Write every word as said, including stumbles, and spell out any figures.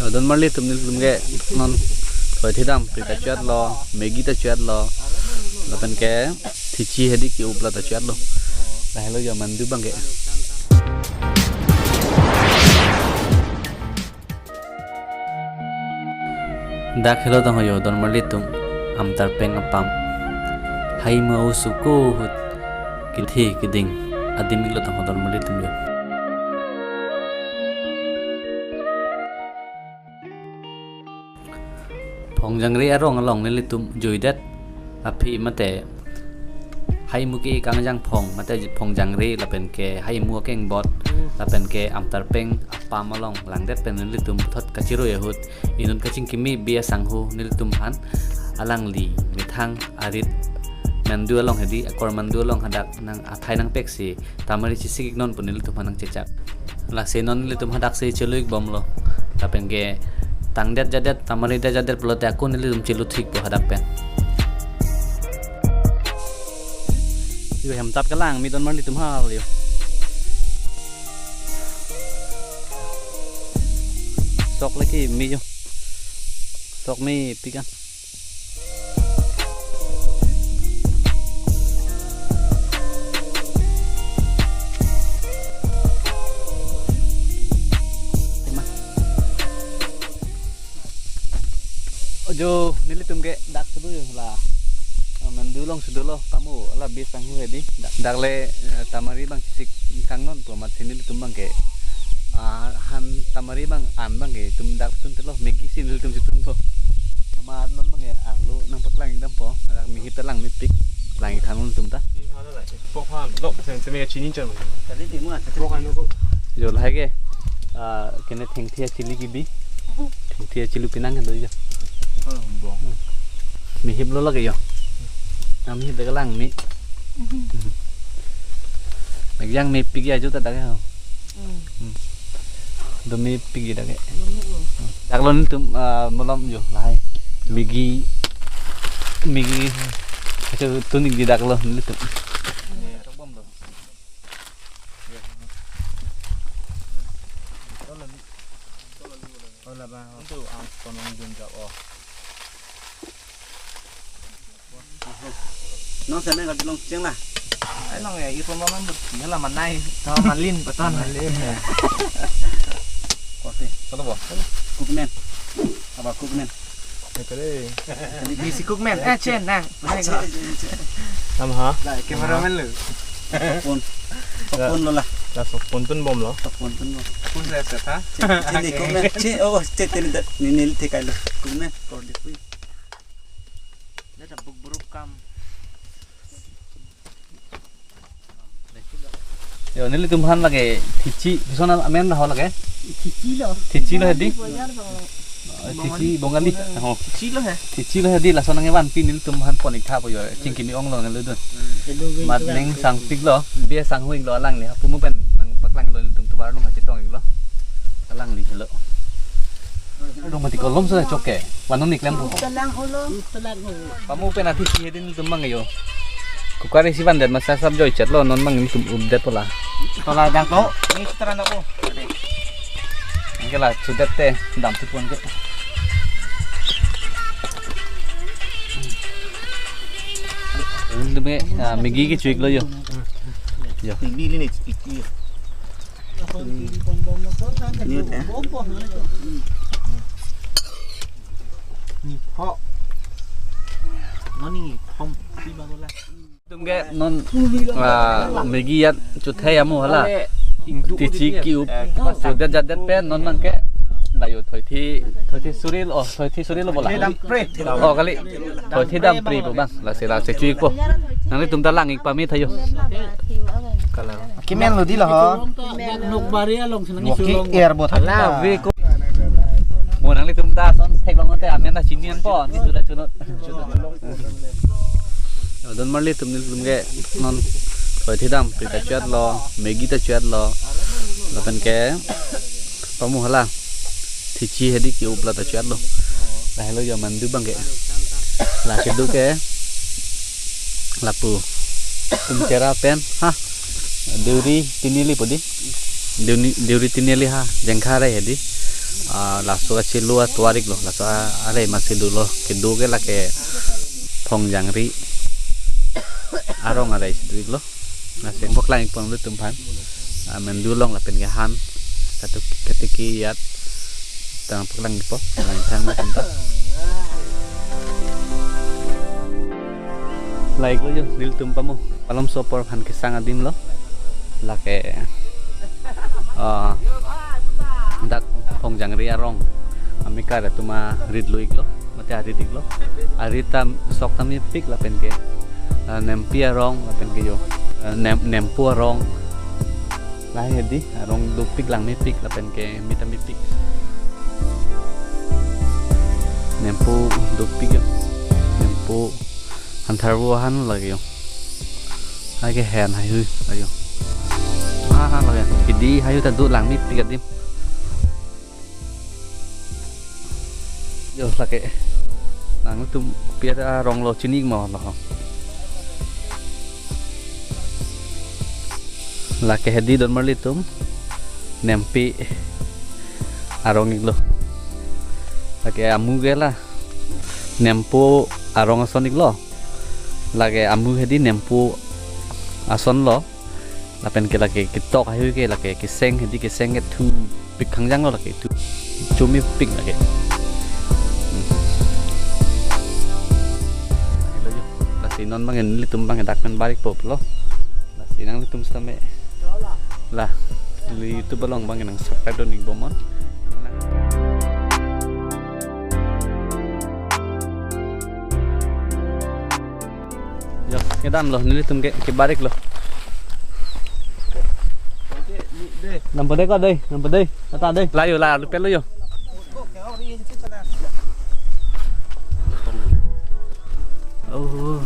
Yo, don marli atum, nelitum ke non thoi thidam pri ta chuat lo, Maggi ta chuat lo, lapen ke thichi hedi ke-up lo ta chuat lo. Lahelo yo mandu abang ke. Dak helo tang ho yo don marli atum, amtar peng apam. Haimu oso ko ahut kethe keding adim ik lo tang ho don marli atum yo. Phongjangre arong along nelitum juidet aphi mate haimu ke kangjang phong mate phongjangre lapen ke haimu akengbot lapen ke amtar peng apam along langdet pen nelitum puthot kachirui ahut inut kachingkimi Bi Asanghu nelitum aphan alangli methang arit mandu along hedi akor mandu along hadak nang athai nangpek si tamari chesik ik non pu nelitum aphan nangchechak. Lasi non nelitum hadak si chelu ik bomlo. Lapen ke tangdet jadet, tamari det jadet pulote ako nelitum chelu thikpo hadak pen. Yo, hem tap kelang mi don marli atum hal yo. Sok lagi mi yo. Sok mepik an. Ojo, nelitum ke dak sudu yo la. Mandu along sudu lo, pamu, la Bi Asanghu hedi. Dak, dak le, eh, tamari abang chesik kang non pu amat si nelitum abang ke. Ah, han tamari abang an abang ke, itum dak tun telo, Maggi si nelitum chetun po. Amat non abang ke, alu nangpaklang ik dampo, rak mihip ta lang mepik, lang ik than nelitum ta. Pok han, lok, sen, sen, chini chan. Tadi timu ah, tadi. Pok han, lok. Jo, lahai ke, ah, kene thengthe achili kebi. Thengthe achili pinang kan do jo. Oh, bong. Mihip lo lake jo. Nang mihip de kelang mi. Mekyang mepik ajo ta dak ke. Hmm. Hmm. Do mepik dak ke. Belum itu. Dak lo nelitum, ah, malom jo lahai. Maggi, Maggi. Ajo tun ik di dak lo nelitum. Ola ba. Itu ang kono ngun jawab. Oh. Non sana kalau long ceng lah. Ai long ya, itu mama bu, ya lah manai. Tahu malin, betul. Malin ya. Kote. Solo bo. Cookman. Apa cookman? Ito deh. Bisi cookman. Eh, Chen, nah. Nah, itu. Nama ha? Lah, cameraman lo. Phone. Phone lo lah. Lah, so phone tun bom lo. Phone tun bom. Phone saya set ha? Chen, Chen, cookman. Chen, oh, Chen, Chen, ini, ini, ini, tekai lo. Cookman, kor di kui. Dah tak buruk-buruk kam. Yo, nelitum aphan lake thichi, kison amen ho lake? Thichi lo. Thichi lo hedi? Bojar bang. Oh, thichi Bongali. Oh. Thichi lo he. Thichi lo hedi, lason nangkevanpi nelitum aphan pon ik tha po yo, chingkimi ong lo nanglo dun. Mat neng sangpik lo, Bi Asanghu ik lo alangli, pamu pen nangpaklang lo nelitum tovar along kachetong ik lo. Alangli helo. Aduh, mati kolom sudah choke. Wanu niklem po. Talang holo. Talang holo. Pamu pen athichi hedi nelitum abang yo. Kukar isi vandet masa sap joi chet lo non abang nelitum updet pola. Tola dang to. Ini sutran ako. Anke la sudet te dam tu pon ke. Nelitum ke, ah, Maggi kecho ik lo yo. Yo. Ini ini ini. Ini udah. Ho. Noni hom si bagola. Nelitum ke non, ah, Maggi ya chuthai amu hala. Thichi ke-up. Sudet jadet pen non abang ke. La yo thoithi, thoithi suri lo, oh, thoithi suri lo bola. Thoithi dam pri. Oh, kali. Thoithi dam pri po abang. Lasi, lasi cho ik po. Nanglitum ta lang ik pame tha yo. Kimen lo di lo ho. Nokbari along senang. Woki air bo tha. Ala ve ko. Mo nanglitum ta son theklong te amen ta chini an po. Ni sudah chunot. Yo, don marli atum, nelitum ke non thoithi dam pri ta chuat lo, Maggi ta chuat lo. Lapen ke pamu hala thichi hedi ke-up lo ta chuat lo. Lahelo yo mandu abang ke. La kedo ke lapu. Tum chera pen ha. Deuri tineli po di. Deuri, deuri tineli ha. Jengkha rai hedi. Ah, laso kachelo atovar iklo, laso a-, arei masi dolo, kedo ke lake Phongjangri arong arei si do iklo. Lasi nangpaklang ikpo nelitum aphan. Ah, Mendu along lapen ke han, katu-, katiki iyat, ta nangpaklang ikpo, nangthan nelitum ta. La iklo jo, nelitum pamo, Palomso apor aphan kesang adim lo. Lake, ah, dak Phongjangri arong amekar atum arit lo iklo, mate arit iklo. Arit ta sok ta mepik lapen ke, ah, Nempi arong lapen ke jo, ah, Nem-, Nempo arong. Lahei hedi, arong dopik lang mepik lapen ke mita mepik. Nempo dopik jo. Nempo Hantharvo ahan lake jo. Hai ke hen haihui lake jo. Ah, lake. Hedi haihui ta do lang mepik adim. Jo, lake. Nangtum pi arong lo chini mo lo. Lake hedi don marli atum. Nempi arong iklo. Lake amu ke la Nempo arong ason iklo. Lake amu hedi Nempo ason lo. Lapen ke lake ketok haihui ke lake keseng hedi keseng ke thupik khangjang lo lake thu. Chomepik lake. Hmm. Hello jo. Lasi non bang nelitum bang dak pen bar ikpo lo. Lasi nanglitum sitame. La. Neli YouTube along bang nang subscribe dun ikbom non. Jo, kedam lo, nelitum ke, kebar iklo. Nampo dei ko dei, nampo dei, tata dei. La jo, la, lupet lo jo. Oh.